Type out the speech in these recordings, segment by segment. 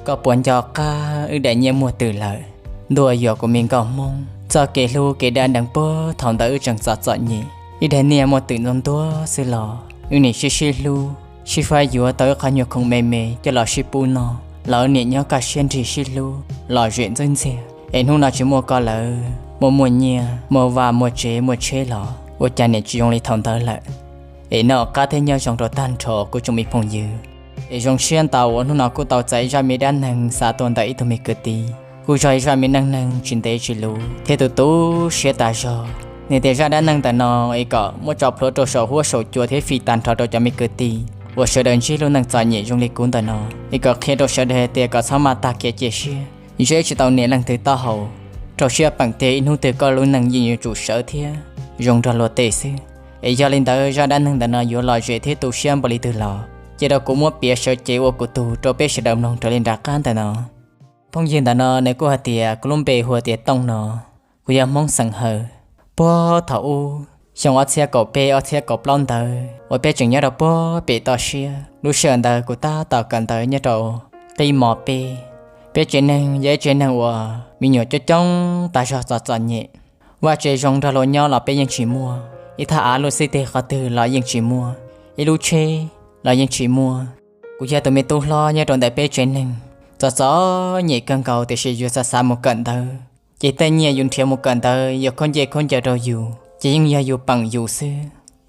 Koj puas nco qab wb daim nyiaj muag twm lawm? Ntuj yuam kuv me nkauj Hmoob, txoj kev hlub kev dab neeg puag thaum ntawd wb tseem txom txom nyem, ib daim nyiaj muag twm ntxoov ntuag xwb los wb niam sib sib hlub, sib faib yuav tau ib qho nyuag khoom me me coj los sib pub noj los wb niam nyob kaj siab nrig sib hlub lom zem ntxwb ntxiag. Es hnub no tsis muaj koj lawm, muaj muaj nyiaj muaj vaj muaj tsev muaj tsheb los ua cas niam tsis zoo li thaum ntawd lawm. Es noj qab thiab nyob zoo rau tag nrho kuv tsoom me phooj ywg. Es zoo siab ntau uas hnub no kuj tau txais zaj me dab neeg xa tuaj ntawm ib tug me kwv tij, kuj yog ib zaj me neej neeg tsis ntev tsis luv thiab tu tu siab tas zog. Nws tias zaj dab neeg ntawm no es kom muab tso plhuav rau saum huab saum cua thiab fij tag nrho rau cov me kwv tij uas sawv daws ntsib lub neej txom nyem zoo li kuv ntawm no, es kom qhia rau sawv daws tias kom txhob maj tag kev cia siab, zeb tsis tau niam leej twg taub hau. Rau siab peem tiag ib hnub twg koj lub neej yeej yuav tsum sawv thiab zoo nrog luag tej xwb. Es yog li ntawd zaj dab neeg ntawm no yuav lom zem thiab tu siab npaum li twg los cia rau kuv muab piav sawv cev ua kuv tug rau peb sawv daws mloog raws li nram qab ntawm no. Phooj ywg ntawm no nws kuj hais tias kuv lub npe hu tias Tooj no, kuv yog Hmoob xeem Hawj. Puag thaum ub xyoo ob txhiab kaum peb ob txhiab kaum plaub ntawd uas peb tseem nyob rau puag pem toj siab, lub sij hawm ntawd kuv tab tom kawm ntawv nyob rau qib mos peb. Peb tsev neeg yog ib tsev neeg uas me nyuam coob coob tas zog txom txom nyem. Vaj tsev zoo nrog luag nyob los peb yeej tsis muaj, ib thaj av luaj xib teg qhov twg los yeej tsis muaj, ib lub tsheb los yeej tsis muaj. Kuv yog tus me tub hlob nyob rau ntawm peb tsev neeg, txom txom nyem kawg nkaus tiam sis yus xav xav mus kawm ntawv, ces tej nyiaj yus nrhiav mus kawm ntawv yog khaub ncaws khaub ncaws rau yus ces yeej yog yus peem yus xwb.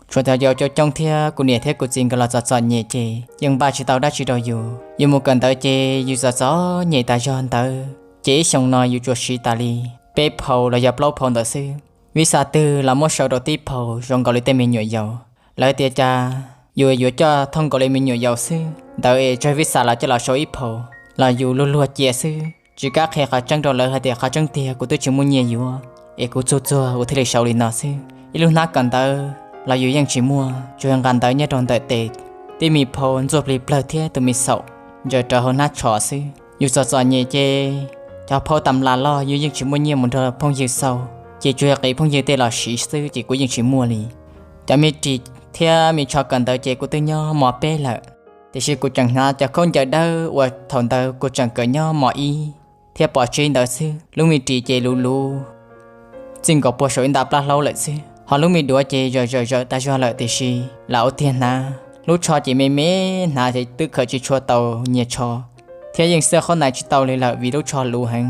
Tshuav cov yau coob coob thiab kuv niam thiab kuv txiv nkawd los txom txom nyem ces yeej npaj tsis tau dab tsi rau yus. Yus mus kawm ntawv ces yus txom txom nyem tas zog ntawd ces ib xyoos no yus tsuas siv tas li peb phau los yog plaub phau ntawd xwb. Vij xa twg los muab sau rau tib phau zoo nkaus li tej me nyuam yaus. Lawv tias cas yus yuav coj thooj nkaus li me nyuam yaus xwb, ntawd es tsawg vij xa los coj los sau ib phau los yus luag luag cia xwb, tsis kam qhia qhov tseeb rau lawv hais tias qhov tseeb tiag kuv twb tsis muaj nyiaj yuav, es kuv txuag txuag kuv thiaj li sau li no xwb. Ib lub hnab kawm ntawv los yus yeej tsis muaj, tsuas yog nqa ntawv nyob rau ntawm tes, tib me phau ntxuaj plig plawg thiab tus me xaum ntsaws rawv hauv hnab tsho xwb. Yus txom txom nyem ces cov phau tas las los yus yeej tsis muaj nyiaj mus nrog phooj ywg xau, ces tsuas yog qiv phooj ywg tej los siv xwb ces kuv yeej tsis muaj li. Cov me ris thiab me tsho kawm ntawv ces kuv twb nyob mos peb lawm, tiam sis kuv tseem hnav cov khaub ncaws dawb uas thaum ntawd kuv tseem kawm nyob mos ib thiab pos tsib ntawd xwb. Lub me ris ces luv luv txij nkaus puag saum ib nta plab hlaub lawm xwb, ho lub me duav ces zawm zawm zawm tas zog lawm tiam sis lam ua tiag hnav. Lub tsho ces me me, hnav ces twb khawm tsis tshua tau nyias tsho, thiab yeej xwb qhov nais tsis tau li lawm vim lub tsho luv heev.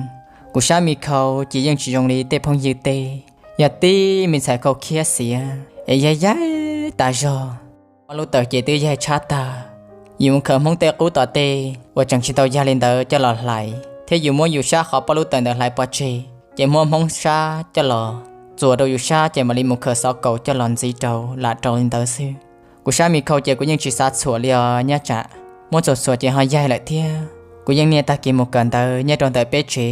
Kuv sab me khau ces yeej tsis zoo li tej phooj ywg tej, yog tib me ntxhais khau khiab xiav es yaig yaig tas zog. Pob lub tawm ces twb yaig tshab tag. Yus mus khaws Hmoob tej qub tom tej uas tseem tsis tau yag li ntawd coj los hlais, thiab yus muab yus sab qhov pob lub tawm ntawd hlais pov tseg, ces muab Hmoob sab coj los txuas rau yus sab ces mam li mus khaws xov kaus coj los ntxiv rau lam rau li ntawd xwb. Kuv sab me khau ces kuv yeej tsis xav txhuam li os nyab tsam, muab txhuam txhuam ces ho yaig lawm thiab. Kuv yeej niaj tag kis mus kawm ntawv nyob rau ntawm peb tsev,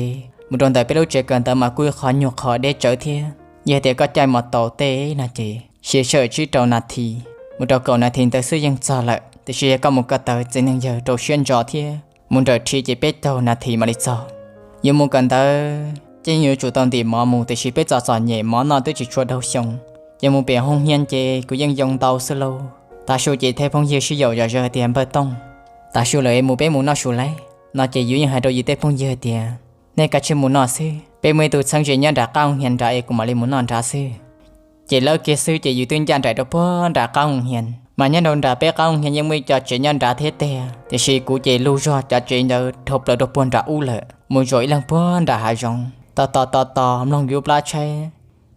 mus rau ntawm peb lub tsev kawm ntawv mas kuj ib qho nyuag qhov deb tsawv thiab. Yog tias koj caij mos taus tej no ces siv sawm tsib rau nas this, mus rau kaum nas this ntawd xwb yeej txog lawm, tiam sis yog koj mus ko taw txiv neej yawg rau siab ntso thiab mus nrawm rhi ces peb caug nas this mam li txog. Yuav mus kawm ntawv ces yuav tsum tau ntim mov mus, tiam sis peb txom txom nyem mov noj twb tsis tshua dhau xyoo, ces mus pem hoo hias ces kuv yeej yoo ntau xwb lauj. Tav su ces tej phooj ywg sib yaum zom zaws tias npawg Tooj, tav su lawm es mus peb mus noj su lauj no ces yus yeej hais rau yus tej phooj ywg hais tias nej kav tsij mus noj xwb, peb muaj ib tug txheeb ze nyob nram qab hoo hias nrad es kuv mam li mus noj nrad xwb. Ces lawv kiag xwb ces yus twb ncaj nraim rau puag nram qab hoo hias, mas nyob rau nram peb qab hoo hias yeej muaj ib co tsev nyob nrad thiab tiag, tiam sis kuv ces lug zog cov tsev ntawd dhau plaws rau puag nram ub lawm, mus zaum ib leeg puag nram hav zoov. Tos tos tos tos mloog yus plab tshaib,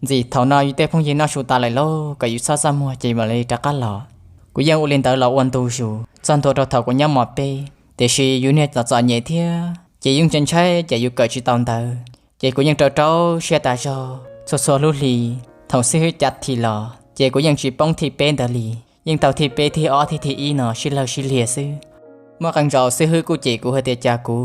ntxim thaum no yus tej phooj ywg noj su tas lawm lauj, kom yus txhob txaj muag ces mam li rov qab los. Kuv yeej ua li ntawd los ua ntu zus txog ntua rau thaum kuv nyob mos peb, tiam sis yus niag txom txom nyem thiab ces yeej ntshai ntshai ces yus kawm tsis tau ntawv, ces kuv yeej rau rau siab tas zog txhua txhua lub hli. Thaum xib hwb cav thim los ces kuv yeej tsis poob thij peb ntawd li, yeej tau thij peb thij ob thiab thij ib no sib lawg sib liag xwb. Muaj qee zaus xib hwb kuj cem kuv hais tias cas kuv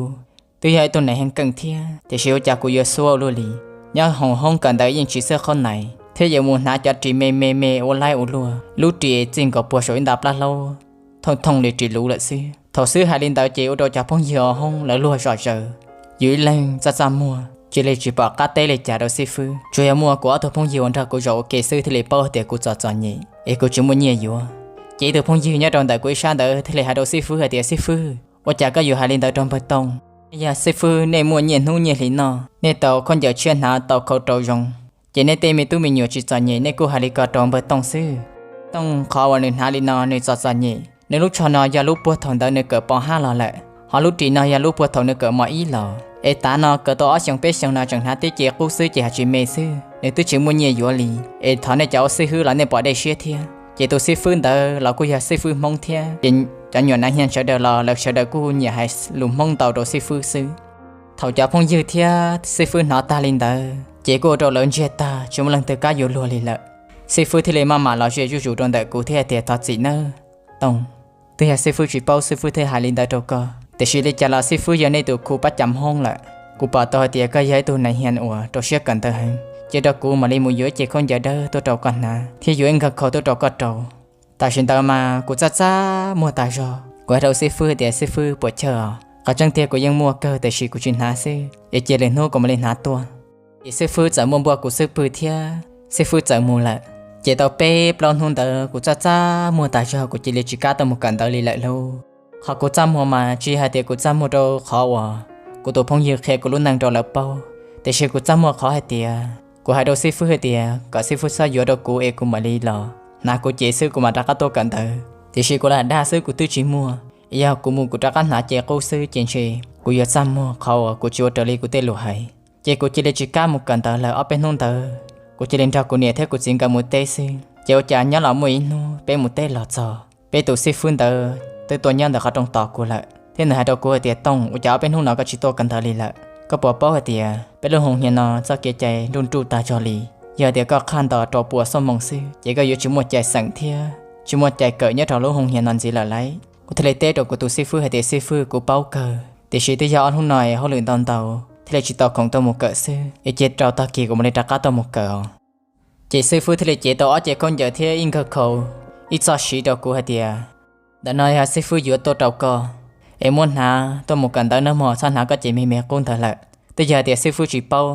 twb yog ib tug neeg heev keej thiab, tiam sis ua cas kuv yuav xuab ua luaj li. Nyob hauv hoob kawm ntawv yeej tsis xwb qhov nais thiab yuav mus hnav cov ris me me me ua laib ua luaj, lub ris txij nkaus puag saum ib nta plab hlaub thooj thooj li ris luv lawm xwb. Thaum xwb hais li ntawd ces ua rau cov phooj ywg hauv hoob lawv luag zom zaws, yus ib leeg txaj txaj muag cia li tsis pom qab teb li cas rau xib fwb. Tsuas yog muaj kuv ob tug phooj ywg uas nrog kuv zaum ua ke xwb thiaj li paub tias kuv txom txom nyem es kuv tsis muaj nyiaj yuav. Ces ib tug phooj ywg nyob rau ntawm kuv ib sab ntawd thiaj li hais rau xib fwb hais tias, xib fwb, ua cas koj yuav hais li ntawd rau npawg Tooj? Yog xib fwb nej muaj nyiaj hnub nyiaj hli noj, nej tau khaub ncaws tshiab hnav tau khau rau zoo, ces nej tej me tub me nyuam tsis txom nyem nej kuj hais li ko rau npawg Tooj xwb. Tooj qhov uas nws hnav li no nws txom txom nyem, nws lub tsho no yog lub puag thaum ntawd nws kawm pov hab los lawm, ho lub ris no yog lub puag thaum nws kawm mos ib los. Es tav no kawm tau ob xyoos peb xyoos no tseem hnav tib ce qub xwb ces hais tsis me xwb, nws twb tsis muaj nyiaj yuav li. Es thov nej cov ua xib hwb los nej pom dej siab thiab. Ces tus xib fwb ntawd los kuj yog xib fwb Hmoob thiab, ces cov nyuam nav hia sawv daws los lawv sawv daws kuj nyiam hais lus Hmoob ntau rau xib fwb xwb. Thaum cov phooj ywg thiab xib fwb hnov tag li ntawd ces kuj ua rau lawv ntsiag tag tsis muaj leej twg kam yuav luag li lawm. Xib fwb thiaj li maj mam los ze zuj zus rau ntawm kuv thiab hais tias, thov txim nawb Tooj, twb yog xib fwb tsis paub xib fwb thiaj hais li ntawd rau koj, tiam sis li cas los xib fwb yog nej tus khu pab cam Hmoob lawm. Kuv pom tau hais tias koj yog ib tug nav hia uas rau siab kawm ntawv heev, cia rau kuv mam li mus yuav ib ce khaub ncaws dawb tuaj rau koj hnav thiab yuav ib nkawg khau tuaj rau koj rau. Tam sim ntawd mas kuv txaj txaj muag tas zog, kuv hais rau xib fwb tias, xib fwb puas chawj os, qhov tseeb tiag kuv yeej muaj kawg tiam sis kuv tsis hnav xwb, es cia lwm hnub kuv mam li hnav tuaj. Ces xib fwb txawm muaj npuaj kuv xub pwg thiab xib fwb txawm mus lawm. Ces tau peb plaub hnub ntawd kuv txaj txaj muag tas zog kuv cia li tsis kam tuaj mus kawm ntawv li lawm lauj. Qhov kuv txaj muag mas tsis hais tias kuv txaj muag rau qhov uas kuv tus phooj ywg qhia kuv lub neej rau lawv paub, tiam sis kuv txaj muag qhov hais tias kuv hais rau xib fwb hais tias kom xib fwb txhob yuav rau kuv es kuv mam li los hnav kuv ce xwb kuv mam rov qab tuaj kawm ntawv, tiam sis kuv lam dag xwb kuv twb tsis muaj. Yog kuv mus kuv rov qab hnav ce qub xwb ces ntshe kuv yuav txaj muag qhov uas kuv tsis ua raws li kuv tej lus hais. Ces kuv cia li tsis kam mus kawm ntawv lawm. Ob peb hnub ntawd kuv cia li nrog kuv niam thiab kuv txiv nkawd mus teb xwb. Ces ua cas nyob los muaj ib hnub peb mus teb los txog, peb tus xib fwb ntawd twb tuaj nyob ntawm qhov rooj tos kuv lawm thiab nws hais rau kuv hais tias, Tooj, ua cas ob peb hnub no koj tsis tuaj kawm ntawv li lawm? Koj puas paub hais tias peb lub hoo hia no txoj kev cai nruj nruj tag zog li? Yog tias koj qhaj nto rau pua xuab moos xwb ces koj yuav tsis muaj cai xeem thiab tsis muaj cai kawm nyob rau lub hoo hia no ntxiv lawm lauj. Kuv thiaj li teb rau kuv tus xib fwb hais tias, xib fwb, kuv paub kawg, tiam sis twb yog ob hnub no es hauj lwm ntau ntau thiaj li tsis tau khoom tuaj mus kawm xwb, es cia rau tag kis kuv mam li rov qab tuaj mus kawm os. Ces xib fwb thiaj li cev tau ob ce khaub ncaws thiab ib nkawg khau, ib txoj siv rau kuv hais tias, ntawm no yog xib fwb yuav tuaj rau koj, es muab hnav tuaj mus kawm ntawv nawb mog, txhob hnav koj ces me me qub ntawd lawm. Twb yog hais tias xib fwb tsis paub,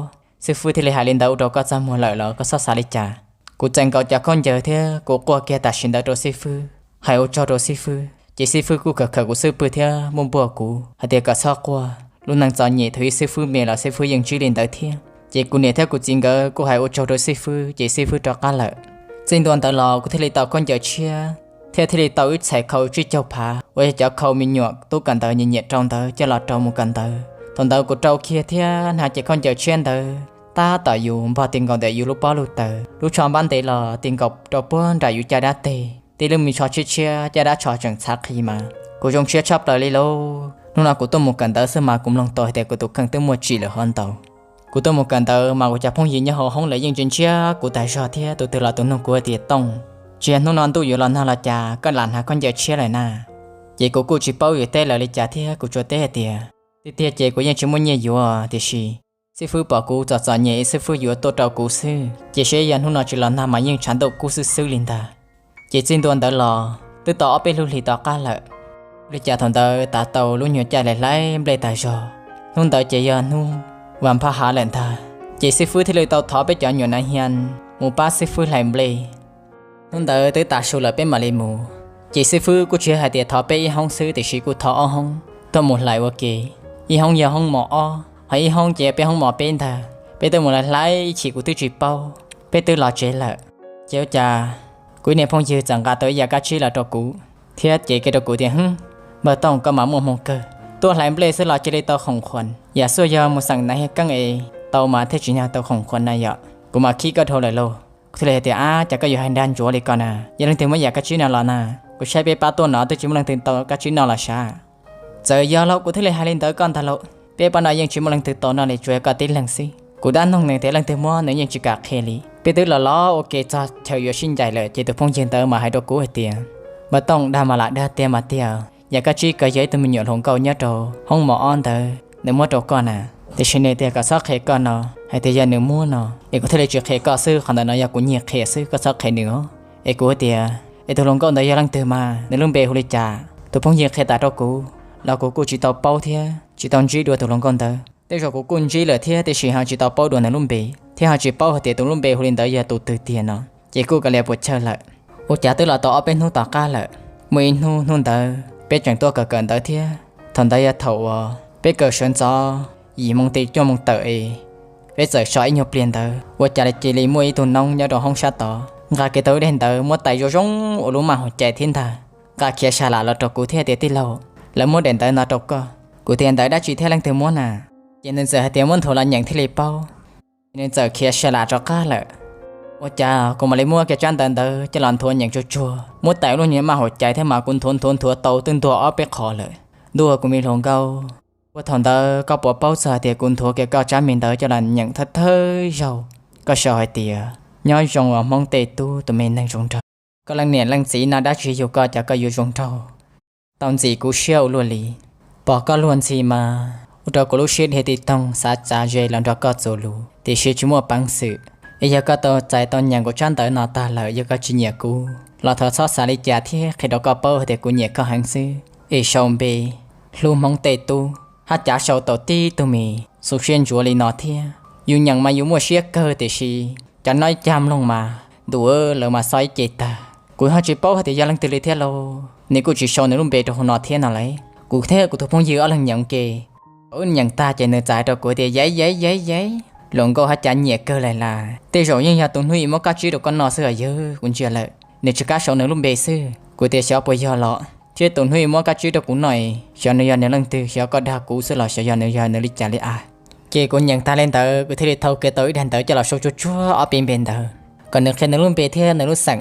xib fwb thiaj li hais li ntawd ua rau koj txaj muag lawm los koj txhob xav li cas. Kuv txais nkaus cov khaub ncaws thiab kuv quaj kiag tam sim ntawd rau xib fwb, hais ua tsaug rau xib fwb. Ces xib fwb kuj khawm khawm kuv xub pwg thiab npuaj npuaj kuv hais tias kom txhob quaj, lub neej txom nyem thaum ub xib fwb me los xib fwb yeej ntsib li ntawd thiab. Ces kuv niam thiab kuv txiv nkawd kuj hais ua tsaug rau xib fwb ces xib fwb rov qab lawm. Txij ntua ntawd los kuv thiaj li tau khaub ncaws tshiab thiab thiaj li tau ib txhais khau tsib caug phav uas yog cov khau me nyuam tub kawm ntawv nyiam nyiam rau ntawd coj los rau mus kawm ntawv. Thaum ntawd kuv rau kiag thiab hnav cev khaub ncaws tshiab ntawd tab tom yus npog ti nkaus ntawm yus lub pob lub taws, lub tsho npab ntev los ti nkaus rau puag nram yus caj dab teg, tib lub me tsho tshiab tshiab, caj dab tsho tseem txhav qhi mas kuv zoo siab tshaj plaws li lauj. Hnub no kuv tuaj mus kawm ntawv xwb mas kuv mloog tau hais tias kuv tus kheej twb muaj tsim lawm hov ntau. Kuv tuaj mus kawm ntawv mas kuv cov phooj ywg nyob hauv hoob lawv yeej ntsia ntsia kuv tas zog thiab tus twg los tus nug kuv hais tias, Tooj, tsis yog hnub no ntuj yuav los nag los cas koj lam hnav khaub ncaws tshiab lawm na? Ces kuv kuj tsis paub yuav teb lawv li cas thiab kuv tsuas teb hais tias, tiag tiag ces kuv yeej tsis muaj nyiaj yuav, tiam sis xib fwb pom kuv txom txom nyem xib fwb yuav tuaj rau kuv xwb, ces seb yog hnub no tsis los nag mas yeej tshav ntuj kub xwb xwb li ntag. Ces txij ntua ntawd los twb tau ob peb lub hlis tom qab lawm. Ua li cas thaum ntawd tav tau lub nyuag caij hlais hlais nplej tas zog, hnub ntawd ces yog hnub vas phaj hav lawm ntag. Ces xib fwb thiaj li tau thov peb cov nyuam nav hia mus pab xib fwb hlais nplej. Hnub ntawd twb tav su lawm peb mam li mus. Ces xib fwb kuj tsis hais tias thov peb ib hoob xwb tiam sis kuj thov ob hoob tuaj mus hlais ua ke. Ib hoob yog hoob mos ob, ho ib hoob ces peb hoob mos peb ntag. Peb twb mus hlais hlais ib chim kuv twb tsis paub, peb twb los tsev lawm. Ces ua cas kuv ib niag phooj ywg txawm nqa tau ib yam kab tsib los rau kuv thiab cev kiag rau kuv tias, Hwb, npawg Tooj, koj mas muaj hmoo kawg, tuaj hlais nplej xwb los cia li tau khoom khuam, yam xuaj yog mus xeem nav hia keeb es tau mas thiaj tsis nyog tau khoom khuam na yom. Kuv mas khib koj dhau lawm lauj. Kuv thiaj li hais tias, Ab, cas koj yuav hais nrag ntsuav li ko na? Yog leej twg muab yam kab tsib no los na? Kuv saib peb pab tuaj no twb tsis muaj leej twg tau kab tsib no los sav. Txawm yog los kuv thiaj li hais li ntawd koj ntag lauj. Peb pab no yeej tsis muaj leej twg tau noj li, tsuas yog koj tib leeg xwb. Kuv dab noog nws tias leej twg muab nws yeej tsis kam qhia li. Peb twb los los ua ke txog chaw yuav sib ncaim lawm ces tus phooj ywg ntawd mas hais rau kuv hais tias, Npawg Tooj, dag mas lam dag, tiag mas tiag, yam kab tsib ko yog ib tug me nyuam hluas nkauj nyob rau hoob mos ob ntawd nws muab rau koj na. Tiam sis nws tias kom txhob qhia koj no, hais tias yog nws muab no, es kuv thiaj li tsis qhia koj xwb, qhov ntawm no yog kuv nyiag qhia xwb, koj txhob qhia nws os. Es kuv hais tias, Es tus hluas nkauj ntawd yog leej twg mas nws lub npe hu li cas? Tus phooj ywg qhia tas rau kuv los kuv kuj tsis tau paub thiab tsis tau ntsib dua tus hluas nkauj ntawd. Tej zaum kuv kuj ntsib lawm thiab tiam sis ho tsis tau paub dua nws lub npe thiab ho tsis paub hais tias tus lub npe hu li ntawd yog tus twg tiag no, ces kuj kav liam puas chawj lawm. Ua cas twb los tau ob peb hnub tom qab lawm, muaj ib hnub, hnub ntawd peb tseem tuaj kawm kawm ntawv thiab. Thaum ntawd yog thaum uas Peb kawm sawv ntxov yim moo tis cuaj moo tawm es peb txawm so ib nyuag pliag ntawd ua cas li cia li muaj ib tug noob nyob rau hoob sab tod nqa kiag tau ib daim ntawv muab tais zoo zoo ua lub maj hauv cai thiab ntag, nqa khiav sa lam los rau kuv thiab tias, Tij laug, lawv muab daim ntawv no rau koj. Kuv tias, Ntawv dab tsi thiab leej twg muab na? Ces nws txawm hais tias, Muab nthuav los nyeem thiaj li paub. Ces nws txawm khiav sa lam rov qab lawm. Ua cas kuv mam li muab kiag tsab ntawv ntawd coj los nthuav nyeem tsuag tsuag, muab tais lub nyuag maj hauv cai thiab mas kuv nthuav nthuav nthuav tau twb ntuag ob peb qho lawm. Ntuj, kuv me hluas nkauj, ua thaum ntawd koj puas paub txog hais tias kuv nthuav kiag koj tsab me ntawv coj los nyeem thawj thawj zaug, koj sau hais tias, Nyob zoo os Hmoob tej tub tus me neeg zoo nraug. Koj leej niam leej txiv no dab tsi yug koj cas koj yuav zoo nraug tau ntxim kuv siab ua luaj li. Pom koj luag ntxhi mas ua rau kuv lub siab dhia ti toog xav txav ze los nrog koj txuas lus, tiam sis tsis muaj peev xwm. Es yog koj tau txais tau nyeem kuv tsab ntawv no tag lawm, yog koj tsis nyiam kuv los thov txhob xav li cas thiab qhia rau koj paub hais tias kuv nyiam koj heev xwb. Es sau npe, hlub Hmoob tej tub, haj cav sau tau tib tug me xu siab ntsuav li no thiab. Yus nyeem mas yus muaj siab kawg tiam sis cov nob cag mloog mas ntuav lawv mas xo ib ce tag. Kuv ho tsis paub hais tias yog leej twg li thiab lauj, nws kuj tsis sau nws lub npe rau hauv no thiab no lauj. Kuv thiab kuv tus phooj ywg ob leeg nyeem ke, thaum wb nyeem tag ces nws txawm hais rau kuv tias, Yaiv, yaiv, yaiv, yaiv, hluas nkauj haj cav nyiam kawg lawm las. Tej zaum yeej yog tus hnub ib muab kab tsib rau koj noj xwb os yawg, kuv ntsia lawm. Nws tsis kam sau nws lub npe xwb. Kuv tias, Xyov puas yog los thiab, tus hnub ib muab kab tsib rau kuv noj es xyov nws yog nws leej twg, xyov koj dag kuv xwb los xyov yog nws yog nws li cas li as. Ces kuv nyeem tag li ntawd kuv thiaj li thau kiag tau ib daim ntawv coj los sau tsuag tsuag ob peb npe ntawd kom nws qhia nws lub npe thiab nws lub xeem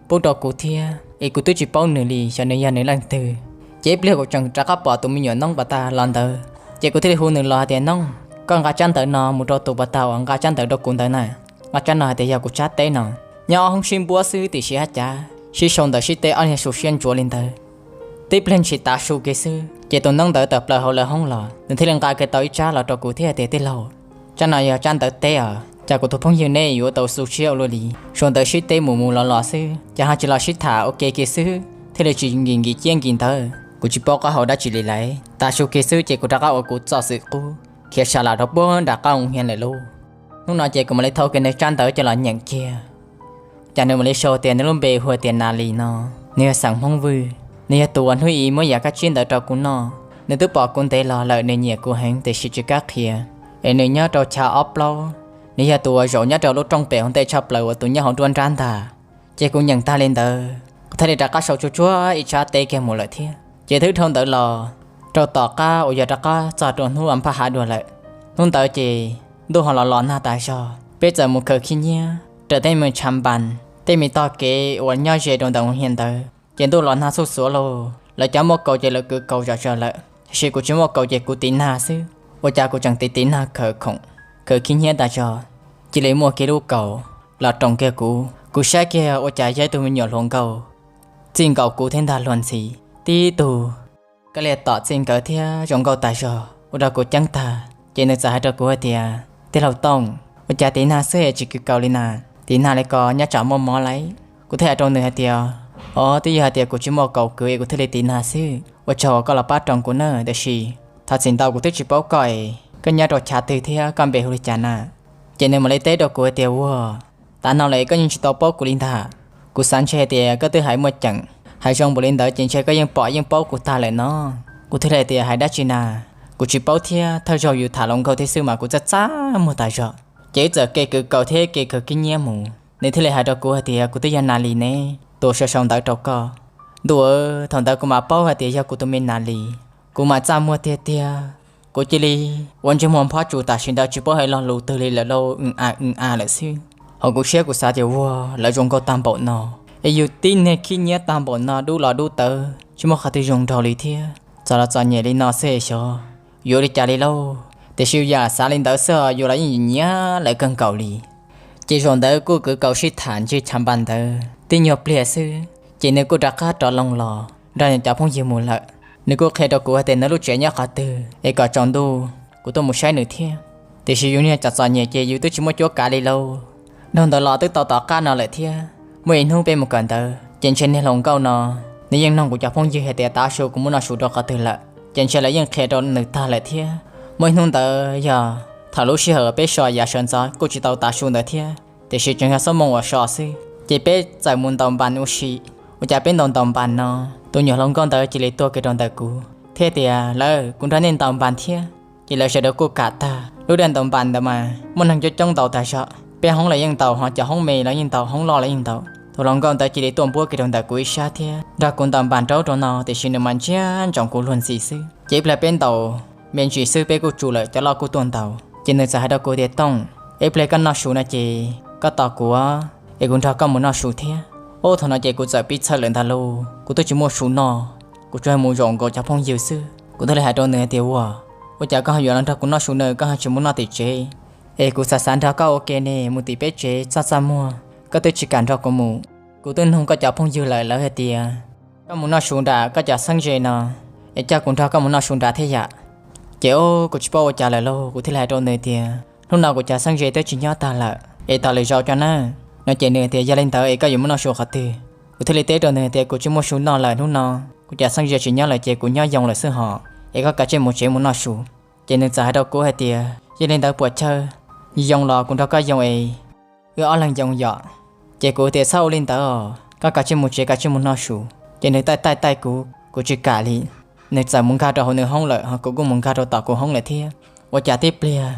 pub rau kuv thiab, es kuv twb tsis paub nws li xyov nws yog nws leej twg. Ces ib pliag kuv tseem rov qab pom tus me nyuam noob pas tag los ntawd, ces kuv thiaj li hu nws los hais tias, Noob, koj nqa tsab ntawv no mus rau tus pas tag uas nqa tsab ntawv rau kuv ntawd na. Nqa tsab no hais tias yog kuv tsab teb no. Nyob ob hoob sib npuab xwb tiam sis haj cav sib sau ntawv sib teb ob niag su siab ntsuav li ntawd. Tib pliag ntshis tav su kiag xwb ces tus noob ntawd tawm plaws hauv lawv hoob los, nws thiaj li nqa kiag tau ib tsab los rau kuv thiab tias, Tij laug, tsab no yog tsab ntawv teb os. Cas kuv tus phooj ywg neb yuav tau xu siab ua luaj li? Sau ntawv sib teb mus mus los los xwb ces ho tsis los sib tham ua ke kiag xwb thiaj li tsis nkim nkim ciab nkim ntawv. Kuv tsis paub qab hau dab tsi li lauj. Tav su kiag xwb ces kuv rov qab ua kuv txoj xwm qub khiav sa lam rau puag nram qab moo hias lawm lauj. Hnub no ces kuv mam li thau kiag nws tsab ntawv coj los nyeem kiag. Cas nws mam li sau tias nws lub npe hu tias Nas Lis no, nws yog xeem Hmoob Vwj, nws yog tus uas hnub ib muab yam kab tsib ntawd rau kuv noj. Nws twb pom kuv ntev los lawm, nws nyiam kuv heev tiam sis tsis kam qhia. Es nws nyob rau chav ob plaub, nws yog tus uas zaum nyob rau lub rooj pem hauv ntej tshaj plaws uas tus nyob hauv nruab nrab ntag. Ces kuv nyeem tag li ntawd kuv thiaj li rov qab sau tsuag tsuag ib tsab teb kiag mus lawm thiab. Ces twb dhau ntawd los rau tom qab uas yog rov qab txog rau hnub uas npaj hav dua lawm. Hnub ntawd ces ntuj ho los los nag tas zog, peb txawm mus khaws khib nyiab raws tej me tshav npas, tej me tog kev uas nyob ze rau ntawm moo hias ntawd. Ces ntuj los nag xuj xuav lauj, lawv cov muaj kaus ces lawv kwv kaus zom zaws lawm, tiam sis kuv tsis muaj kaus ces kuv tiv nag xwb. Ua cas kuv tseem tiv tiv nag khaws khoom, khaws khib nyiab tas zog, cia li muaj kiag lub kaus los roos kiag kuv. Kuv saib kiag ua cas yog ib tug me nyuam hluas nkauj txij nkaus kuv thiab ntag luag ntxhi. Tib tug kab liag tom txij nkawd thiab zoo nkauj tas zog ua rau kuv ceeb tag. Ces nws txawm hais rau kuv hais tias, Tij laug Tooj, ua cas tiv nag xwb es tsis kwv kaus li na? Tiv nag li ko nyob tsam muaj mob lauj. Kuv thiaj hais rau nws hais tias, Os, twb yog hais tias kuv tsis muaj kaus kwv es kuv thiaj li tiv nag xwb. Ua tsaug uas koj los pab roos kuv na, tiam sis thov txim ntau kuv twb tsis paub koj es koj nyob rau chav twg thiab koj npe hu li cas na? Ces nws mam li teb rau kuv hais tias, Ua, tav no lawm es koj yeej tsis tau paub kuv li ntag. Kuv xav ntshe hais tias koj twb hais muaj ceem, hais zoo npaum li ntawd ces ntshe koj yeej pom yeej paub kuv tag lawm no. Kuv thiaj li hais tias, Hais dab tsi na? Kuv tsis paub thiab, thawj zaug yus tham hluas nkauj thiab xwb mas kuv txaj txaj muag tas zog. Ces wb txawm kev kwv kaus thiab kev khaws khib nyiab mus. Nws thiaj li hais rau kuv hais tias, Kuv twb yog Nas Lis ne, tus sau sau ntawv rau koj. Ntuj, thaum ntawd kuv mam paub hais tias yog kuv tus me Nas Lis. Kuv mam txaj muag tiag tiag. Kuv cia li ua ntsej muag phob tsus tam sim ntawd tsis paub hais lo lus twg li lawm lauj, a a lawm xwb. Hauv kuv siab kuv xav tias, Ua, lawv zoo nkauj tag npaum no es yus tib niag khib nyiab tag npaum no dub los dub tawv tsis muaj qhov twg zoo nraug li thiab. Txom los txom nyem li no xwb xyov yuav li cas li lauj. Tiam sis yam xav li ntawd xwb os, yus los yeej nyiam lawv kawg nkaus li. Ces zaum ntawd kuj kwv kaus sib tham ntsej tshav npas ntawd tib nyuag pliag xwb, ces nws kuj rov qab rov loo los nrog nws cov phooj ywg mus lawm. Nws kuj qhia rau kuv hais tias nws lub tsev nyob qhov twg es kom tsaus ntuj kuv tuaj mus saib nws thiab. Tiam sis yus niag txom txom nyem ces yus twb tsis muaj cuab kav li lauj. Dhau ntawd los twb tau tom qab no lawm thiab, muaj ib hnub peb mus kawm ntawv ces ntshe niag hluas nkauj no nws yeej nug kuv cov phooj ywg hais tias tav su kuv muab noj su rau qhov twg lawm, ces ntshe lawv yeej qhia rau nws tag lawm thiab. Muaj ib hnub ntawd yog thaum lub sij hawm peb so yav sawv ntxov kuj tsis tau tav su ntawd thiab, tiam sis tseem yog xob moos uas so xwb, ces peb txawm mus ntaus npas ua si. Ua cas peb ntaus ntaus npas no, tus nyuam hluas nkauj ntawd cia li tuag kiag rau ntawm kuv. thiab tias lawv kuv nrog nej ntaus npas thiab. Ces lawv sawv daws kuj kam tag. Lub daim ntaus npas ntawd mas muaj neeg coob coob ntaus tag zog, peb hoob los yeej ntaus, ho cov hoob me los yeej ntaus, hoob loj los yeej ntaus. Tus hluas nkauj ntawd cia li tuaj npuab kiag rau ntawm kuv ib sab thiab nrog kuv ntaus npas rau ub rau no, tiam sis nws mas ntsia ntsoov kuv luag ntxhi xwb. Ces ib pliag peb ntaus me ntsis xwb peb kuj tsum lawm, cov loj kuj tuaj ntaus. Ces nws txawm hais rau kuv tias Tooj, ib pliag koj noj su no ces koj tos kuv es kuv nrog koj mus noj su thiab. Ub, thaum no ces kuv txawm pib txhawj lawm ntag lauj, kuv twb tsis muaj su noj, kuv tsuas mus zaum nkaus cov phooj ywg xwb. Kuv thiaj li hais rau nws hais tias ua, ua cas koj ho yuav los nrog kuv noj su na, koj ho tsis mus noj tim tsev? Es kuv xav xav nrog koj ua ke ne, mus tim peb tsev txaj txaj muag, koj twb tsis kam nrog kuv mus. Kuv twb nug koj cov phooj ywg lawm, lawv hais tias koj mus noj su nram koj cov xeeb ze no, es coj kuv nrog koj mus noj su nrad thiab yam. Ces ub, kuv tsis paub ua cas lawm lauj, kuv thiaj li hais rau nws tias hnub no kuv cov xeeb ze twb tsis nyob tag lawm, es tos lwm zaus tso nawb. No ces nws tias yog li ntawd es koj yuav mus noj su qhov twg? Kuv thiaj li teb rau nws tias kuv tsis muaj su noj lawm, hnub no kuv cov xeeb ze tsis nyob lawm ces kuv nyob yoo lawm xwb hos, es koj kav tsij mus tsev mus noj su. Ces nws txawm hais rau kuv hais tias yog li ntawd puas chawj, yoo los kuv nrog koj yoo es wb ob leeg yoo yom. Ces kuv tias txhob ua li ntawd os, koj kav tsij mus tsev kav tsij mus noj su. Ces nws taij taij taij kuv, kuv tsis kam li. Nws txawm mus nkag rau hauv nws hoob lawm, ho kuv kuj mus nkag rau tom kuv hoob lawm thiab. Ua cas tib pliag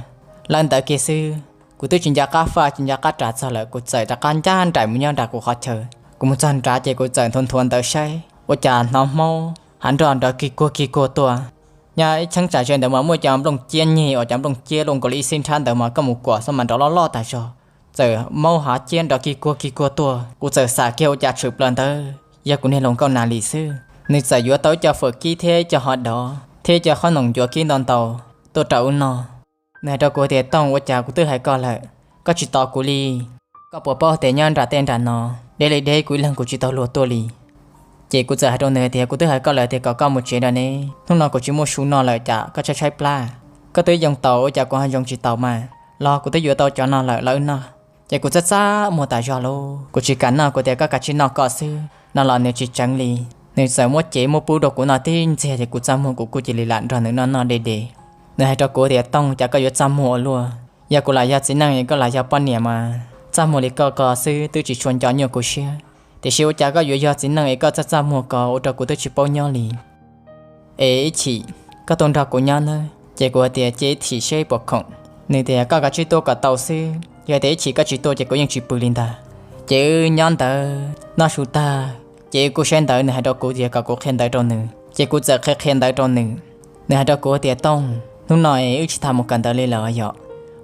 lawb ntawd kiag xwb, kuv twb tsis nco qab faj tsis nco qab ras txog lawm, kuv txawm rov qab ncaj nraim mus nyob nram kuv qhov chaw. Kuv mus txog nrad ces kuv txawm nthuav nthuav ntawd saib, ua cas hnov hmoob hav nroj nrov kig kuag kig kuag tuaj. Nyob ib cheeb tsam ze ntawd mas muaj cov nplooj ciab nyeg uas cov nplooj ciab luaj nkaus li ib xib nrhab ntawd mas koj mus kuam xwb mas nrov loj loj tas zog. Txawm maub hav ciab nrov kig kuag kig kuag tuaj, kuv txawm xam kiag ua cas tshwm plaws ntawd yog kuv niag hluas nkauj Nas Lis xwb. Nws txawm yuav tau ib co fawm kib thiab ib co hov dov thiab ib co qhob noom ncuav kib ntau ntau tuaj rau wb noj. Nws hais rau kuv tias Tooj, ua cas kuv twb hais koj lawm, koj tsis tos kuv li? Koj puas paub tias nyob nram tej nram no deb li deb, kuv ib leeg kuv tsis tau luag tuaj li. Ces kuv txawm hais rau nws tias kuv twb hais koj lawm tias kom koj mus tsev rau ne, hnub no kuv tsis muaj su noj lawm, cas koj tshaib tshaib plab? Koj twb yoo tau, ua cas kuv ho yoo tsis tau mas? Los kuv twb yuav tau cov no lawm, los wb noj. Ces kuv txaj txaj muag tas zog lauj, kuv tsis kam noj, kuv tias koj kav tsij noj koj xwb no los nws tsis tseev li. Nws txawm muab cev muab pub rau kuv noj tib ntxiag ces kuv txaj muag kuv kuj cia li lam nrog nws noj noj de de. Nws hais rau kuv tias Tooj, cas koj yuav txaj muag ua luaj? Yog kuv lam yog txiv neej es koj lam yog poj niam mas txaj muag li koj ko xwb twb tsis tshua nco nyuaj kuv siab, tiam sis ua cas koj yuav yog txiv neej es koj txaj txaj muag ko ua rau kuv twb tsis paub nyob li. Es ib chim koj tuaj nrog kuv nyob nawb. Ces kuv hais tias cia ib chim seb puas khoom. Nws tias koj kav tsij tuaj kom tau xwb, yog tias ib chim koj tsis tuaj ces kuv yeej tsis pw li ntag. Ces wb nyob ntawd noj su tag, ces wb kuj saib ntawv, nws hais rau kuv tias kom kuv qhia ntawv rau nws, ces kuv txawm qhia qhia ntawv rau nws. Nws hais rau kuv tias Tooj, hnub no es wb tsis tas mus kawm ntawv li lawm yom,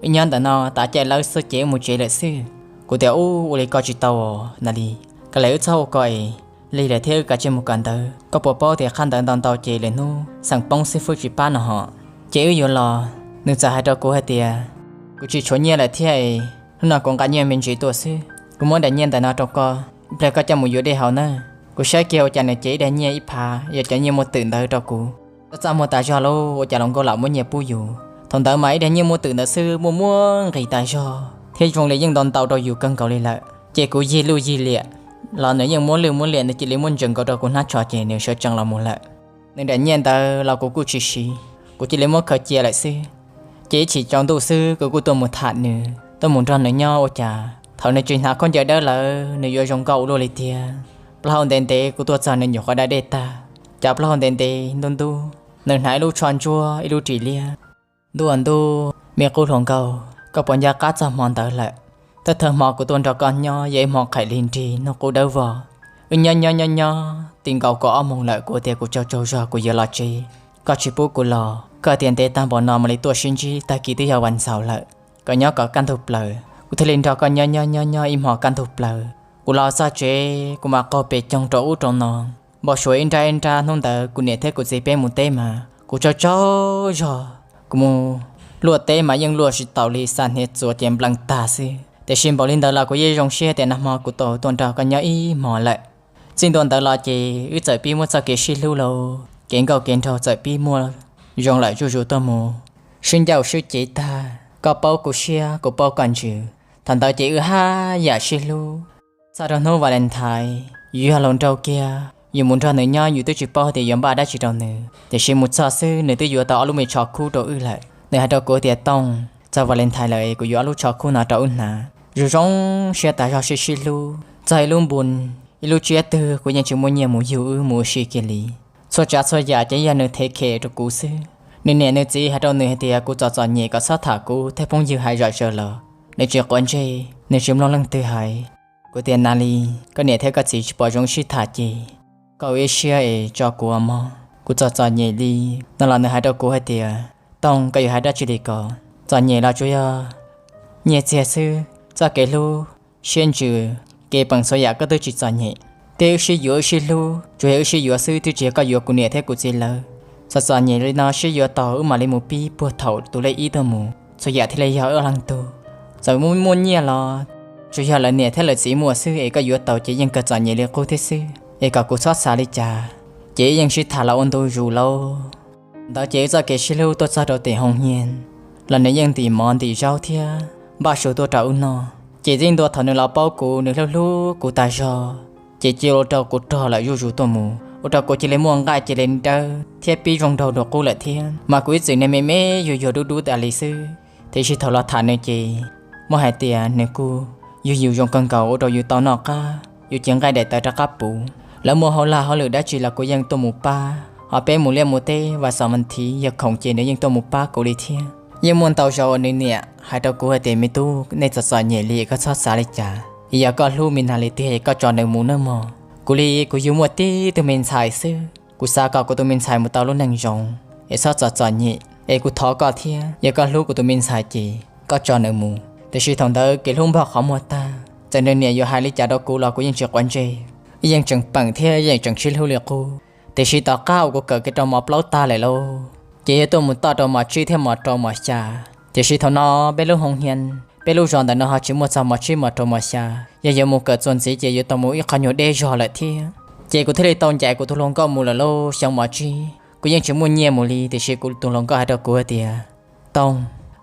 wb nyob ntawm no tav caij lawb xwb ces wb mus tsev lawm xwb. Kuv tias ub, ua li ko tsis tau os Nas Lis, koj lam wb txhob ua ko es lig lawm thiab, wb kav tsij mus kawm ntawv. Koj puas paub tias qhab ntawv ntau ntau ces lwm hnub xeem poob xib fwb tsis pab no hos. Ces wb yuav los, nws txawm hais rau kuv hais tias kuv tsis tshuav nyiaj lawm thiab es hnub no kuv nqa nyiaj me ntsis tuaj xwb, kuv muab daim nyiaj ntawm no rau koj, ib pliag koj coj mus yuav dej haus nawb. Kuv saib kiag ua cas nws cev ib daim nyiaj ib phav yog cov nyiaj muaj twm ntawd rau kuv. Txaj txaj muag tas zog lauj, ua cas hluas nkauj lam muab nyiaj pub yus. Thaum ntawd mas ib daim nyiaj muaj twm ntawd xwb muaj muaj nqis tas zog thiab zoo li yeej ntau ntau rau yus kawg nkaus li lawm. Ces kuv yig lwj yig liam los nws yeej muab lwj muab liam, nws cia li muab ntsees nkaus rau kuv hnab tsho ces nws sawv tsees los mus lawm. Nws daim nyiaj ntawd los kuv kuj tsis siv, kuv cia li muab khaws cia lawm xwb. Ces ib chim tsaus ntuj xwb kuv kuj tuaj mus tham nws, tuaj mus nrog nws nyob, ua cas thaum nws tsis hnav khaub ncaws dawb lawm nws yuav zoo nkauj ua luaj li tiag. Plaub hau ntev ntev kuv tuaj txog nws nyuam qhuav da dej tag, cov plaub hau ntev ntev ntub ntub, nws hnav ib lub tsho ntsuab ib lub ris liab. Ntuj aw ntuj, me qub hluas nkauj, koj puas nco qab txog hmo ntawd lawm? Thawj thawj hmo kuv tuaj nrog koj nyob yog ib hmo qhaim li nrig, hnub qub dawb vog. Wb nyob nyob nyob nyob ti nkaus kaum ob moos lawm, kuv tias kuv tsaug tsaug zog kuv yuav los tsev, koj tsis pub kuv los. Koj tias ntev tag npaum no mam li tuaj sib ntsib, tag kis twb yog vas ntxaus lawm, kom nyob kom kaj ntug plaws. Kuv thiaj li nrog koj nyob nyob nyob nyob ib hmo kaj ntug plaws. Kuv los txog tsev kuv mam qaug pes coog rau ub rau no, npau suav ib nrab ib nrab. Hnub ntawd kuv niam thiab kuv txiv peb mus teb mas kuv tsaug tsaug zog. Kuv mus luaj teb mas yeej luaj tsis taus li, xa hniav txuas ces nplees tag xwb. Tiam sis npaum li ntawd los kuv yeej zoo siab tias nag hmo kuv tau tuaj nrog koj nyob ib hmo lawm. Txij ntua ntawd los ces wb txawm pib muaj txoj kev sib hlub lauj, kev nkauj kev nraug txawm pib muaj zoo lawm zuj zus tuaj mus. Sib ncauj sib cev tag, koj paub kuv siab kuv paub koj ntsws. Thaum ntawd ces wb haj yam sib hlub. Txog rau hnub Valentine, yus yog hluas nraug kiag, yus mus nrog nws nyob yus twb tsis paub tias yuav npaj dab tsi rau nws, tiam sis mus txog xwb nws twb yuav tau ob lub me tsho khub rau wb lawm. Nws hais rau kuv tias Tooj, txog Valentine lawm kuv yuav ob lub tsho khub no rau wb hnav. Zoo zoo siab tas zog sib sib hlub. Txog ib lub npu, ib lub tsiab twg kuv yeej tsis muaj nyiaj mus yug wb mus ua si kiag li. Txhua tsav txhua yam ces yog nws thev khem rau kuv xwb. Nws niam nws txiv hais rau nws hais tias kuv txom txom nyem kom txhob tham kuv tej phooj ywg hais zom zaws los nws tsis quav ntsej, nws tsis mloog leej twg hais. Kuv tias, Nas Lis, koj niam thiab koj txiv tsis pom zoo sib tham ces koj ua ib siab es tso kuv ua mog, kuv txom txom nyem li no. Los nws hais rau kuv hais tias, Tooj, koj yuav hais dab tsi li ko? Txom nyem los tsuas yog nyiaj txiag xwb, txoj kev hlub, siab ntsws, kev peem txhua yam koj twb tsis txom nyem. Thiab wb sib yuav wb sib hlub tsuas yog wb sib yuav xwb, twb tsis yog koj yuav kuv niam thiab kuv txiv lawv. Txom txom nyem li no sib yuav tau wb mam li mus pib puag thaum tus lej ib tuaj mus, txhua yam thiaj li yog wb leej tug. Txawm muaj muaj nyiaj los tsuas yog lawv niam thiab lawv txiv muaj xwb, es koj yuav tau ces yeej kawg txom nyem li qub thiab xwb, es kom kuv txhob xav li cas. Ces wb yeej sib tham los ua ntu zus lauj. Ntawd ces wb txoj kev sib hlub tuaj txog rau tim Hoo Hnyiab los nws yeej ntim mov ntim zaub thiab npaj su tuaj rau wb noj. Ces txij ntua thaum nws los paub kuv, nws hlub hlub kuv tas zog, ces cia ua rau kuv rog lawm zuj zus tuaj mus, ua rau kuv cia li muaj nqaij cia li dawb thiab pib zoo nraug dua qub lawm thiab. Mas kuv ib txwm niag me me yuag yuag dub dub tas li xwb, tiam sis thaum los tham nws ces muab hais tias nws kuj yug yus zoo kawg nkaus, ua rau yus tau noj qab, yus cev nqaij daim tawv rov qab puv. Lawv muaj hauj laj hauj lwm dab tsi los kuv yeej tuaj mus pab, ho peb mus liaj mus teb vas xos mas thiv yog khoom ces nws yeej tuaj mus pab kuv li thiab. Yeej muaj ntau zaus uas nws niam hais rau kuv hais tias, Me tub, nej txom txom nyem li koj txhob xav li cas, yog koj hlub me Nas Lis tiag koj tso nws mus nawb mog. Kuv li kuv yug muaj tib tug me ntxhais xwb, kuv xav kom kuv tus me ntxhais mus tau lub neej zoo, es txhob txom txom nyem, es kuv thov koj thiab, yog koj hlub kuv tus me ntxhais ces koj tso nws mus. Tiam sis thaum ntawd kev hlub npog qhov muag tag, txawm nws niam yuav hais li cas rau kuv los kuv yeej tsis quav ntsej, yeej tseem peem thiab yeej tseem sib hlub li qub. Tiam sis tom qab uas kuv kawm kiag rau mos plaub tag lawm lauj, ces yuav tuaj mus toj rau mos tsib thiab mos rau mos xya. Tiam sis thaum no peb lub Hoo Hnyiab, peb lub zos ntawm no ho tsis muaj txog mos tsib mos rau mos xya, yog yuav mus kawm txuas ntxiv ces yuav tau mus ib qho nyuag deb zog lawm thiab. Ces kuv thiaj li tau ncaim kuv tus hluas nkauj mus lawm lauj. Xyoo mos tsib kuv yeej tsis muaj nyiaj mus li, tiam sis kuv tus hluas nkauj hais rau kuv hais tias, Tooj,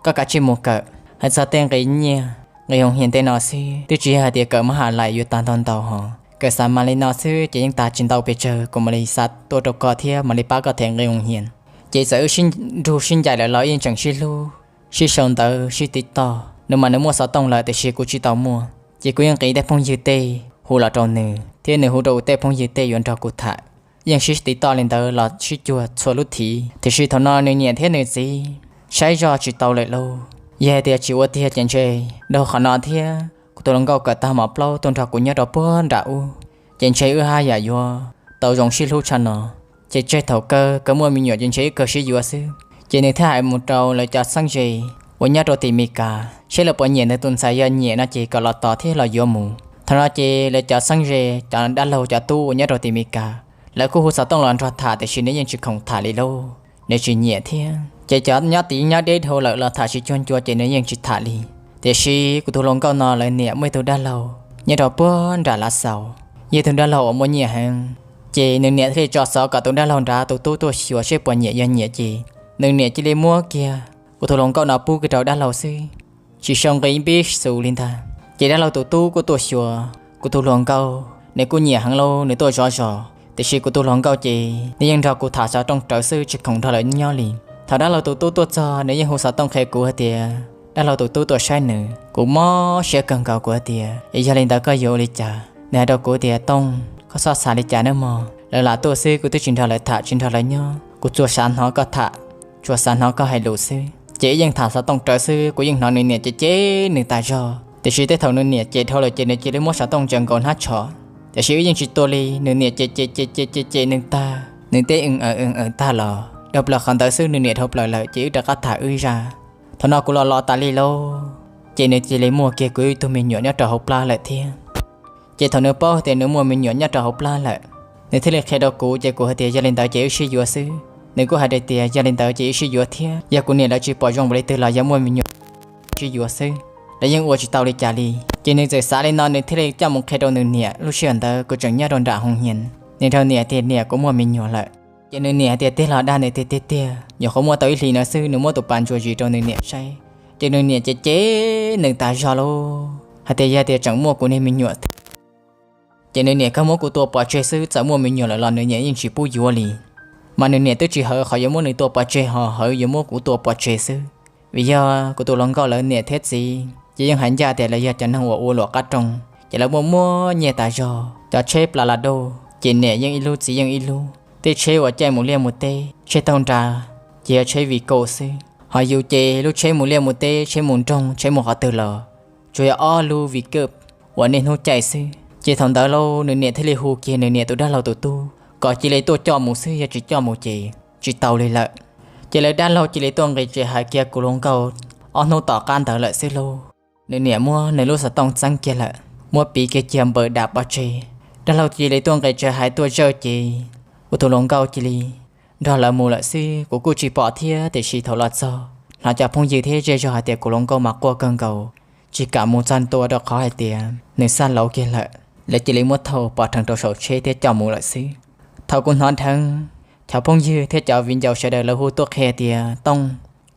koj kav tsij mus kawm. Hais txog tej nqi nyiaj, nqi Hoo Hnyiab tej no xwb twb tsis yog hais tias kawm mab has laim yuav tag ntau ntau hos, kawm xa mas li no xwb ces yeej tag tsis ntau pes tsawg, kuv mam li xa tuaj rau koj thiab mam li pab koj them nqi Hoo Hnyiab. Ces txawm wb sib nrug sib ncaim lawm los yeej tseem sib hlub, sib sau ntawv sib tiv toj. Nws mas nws muaj xov tooj lawm tiam sis kuv tsis tau muaj, ces kuv yeej nqis tej phooj ywg tej hu los rau nws thiab nws hu rau kuv tej phooj ywg tej yuav nrog kuv tham. Yeej sib tiv toj li ntawd los sib cuag txhua lub thiv, tiam sis thaum no nws niam thiab nws txiv saib zoj tsis tau lawm lauj. Yog hais tias tsis ua tiag ces ntshe dhau qhov no thiab kuv tus hluas nkauj kawm tag mos plaub tuaj nrog kuv nyob rau puag nram ub, ces ntshe wb haj yam yuav tau zoo sib hlub tshaj no. Ces tseg thaum kawg, kawg muaj me nyuam ces ntshe wb kawg sib yuav xwb. Ces nws thiaj hais mus rau lawv cov xeeb ze uas nyob rau tim Mes Kas, seb lawv puas nyiam nws tus ntxhais, yog nyiam no ces kom los tos thiab los yuav mus. Thaum no ces lawv cov xeeb ze, cov dab laug cov tub uas nyob rau tim Mes Kas, lawv kuj hu xov tooj los nrog tham tiam sis nws yeej tsis khoom tham li lauj, nws tsis nyiam thiab. Ces cov nyob tid nyob deb dhau lawm los tham tsis cuag ncua ces nws yeej tsis tham li. Tiam sis kuv tus hluas nkauj no lawv niam muaj ib tug dab laug nyob rau puag nram Lav Xaus, yog ib tug dab laug uas muaj nyiaj heev. Ces nws niam thiaj li tso xov kom tus dab laug nrad tus tub tuaj xyuas seb puas nyiam, yog nyiam ces nws niam cia li muab kiag kuv tus hluas nkauj no pub kiag rau dab laug xwb, tsis sau nqi pib xus li ntag. Ces dab laug tus tub kuj tuaj xyuas kuv tus hluas nkauj, nws kuj nyiam heev lauj, nws tuaj zov zos. Tiam sis kuv tus hluas nkauj ces nws yeej nrog kuv tham xov tooj rawv xwb, tsis khoom nrog lawv nyob li. Thaum dab laug tus tub tuaj txog, nws yeej hu xov tooj qhia kuv hais tias dab laug tus tub tuaj saib nws. Kuv mob siab kawg nkaus, kuv hais tias, Es yog li ntawd koj yuav ua li cas? Nws hais rau kuv tias, Tooj, koj txhob xav li cas nawb mog. Lawv lam tuaj xwb, kuv twb tsis nrog lawv tham, tsis nrog lawv nyob. Kuv tsuas xav hnov koj tham, tsuas xav hnov koj hais lus xwb. Ces wb yeej tham xov tooj rawv xwb, kuv yeej hnov nws niam cem cem nws tas zog. Tiam sis tej thaum nws niam cem dhau lawm ces nws cia li muab xov tooj ntsaws nkaus hnab tsho. Tiam sis wb yeej tsis tua li, nws niam cem cem cem cem cem cem nws tag, nws teb ees ees ees tag los dhau plaws qhov ntawd xwb, nws niam dhau plaws lawm ces wb rov qab tham wb zaj. Thaum no kuv los los tas li lauj, ces nws cia li muaj kiag kuv ib tug me nyuam nyob rau hauv plab lawm thiab. Ces thaum nws paub tias nws muaj me nyuam nyob rau hauv plab lawm, nws thiaj li qhia rau kuv, ces kuv hais tias yog li ntawd ces wb sib yuav xwb. Nws kuj hais tias yog li ntawd ces wb sib yuav thiab, yog kuv niam lawv tsis pom zoo npaum li twg los yog muaj me nyuam sib yuav xwb, lawv yeej ua tsis tau li cas li. Ces nws txawm xav li no, nws thiaj li coj mus qhia rau nws niam. Lub sij hawm ntawd kuv tseem nyob rau nram Hoo Hnyiab, nws rau niam tias niam, kuv muaj me nyuam lawm. Ces nws niam hais tias tiag los dag, nws tias tiag tiag. Nyuam qhuav muaj tau ib hlis no xwb, nws muab tus pas ntsuas zis rau nws niam saib, ces nws niam cem cem nws tas zog lauj, hais tias yog tias tseem muaj kuv niag me nyuam, ces nws niam kawg muab kuv tua pov tseg xwb, txawm muaj me nyuam lawm los nws niam yeej tsis pub yuav li. Mas nws niam twb tsis hawv qhov yuav muab nws tua pov tseg, ho hawv yuav muab kuv tua pov tseg xwb. Vim yog kuv tus hluas nkauj lawv niam thiab txiv ces yeej hais ncaj tias lawv yog cov neeg uas ua luam qab rooj, ces lawv muaj muaj nyiaj tas zog, cov tsheb plas las dauj, ces niam yeej ib lub txiv yeej ib lub. Tej tsheb uas caij mus liaj mus teb, tsheb taug nra, ces yog tsheb Vigo xwb. Ho yus ces lub tsheb mus liaj mus teb, tsheb mus nroog, tsheb mus qhov twg los tsuas yog ob lub Vigo uas niaj hnub caij xwb. Ces thaum ntawd lauj, nws niam thiaj li hu kiag nws niam tus dab laug tus tub kom cia li tuaj coj mus xwb, yog tsis coj mus ces tsis tau li lawm. Ces lawv dab laug cia li tuaj nqis tsev hais kiag kuv hluas nkauj ob hnub tom qab ntawd lawm xwb lauj. Nws niam muab nws lub xov tooj txeeb kiag lawm, muab piv kiag cia npaws dam pov tseg. Dab laug cia li tuaj nqis tsev hais tuaj zawj ces kuv tus hluas nkauj cia li nrog lawv mus lawm xwb. Kuv kuj tsis pom thiab, tiam sis thaum los txog hnov cov phooj ywg thiab zej zog hais tias kuv hluas nkauj mas quaj kawg nkaus, tsis kam mus txog ntua rau qhov hais tias nws xaj lauv kiag lawm. Lawv cia li muab thauj pov rheev rau saum tsheb thiab coj mus lawm xwb. Thaum kuv hnov dheev, cov phooj ywg thiab cov viv ncaus sawv daws lawv hu tuaj qhia tias, Tooj,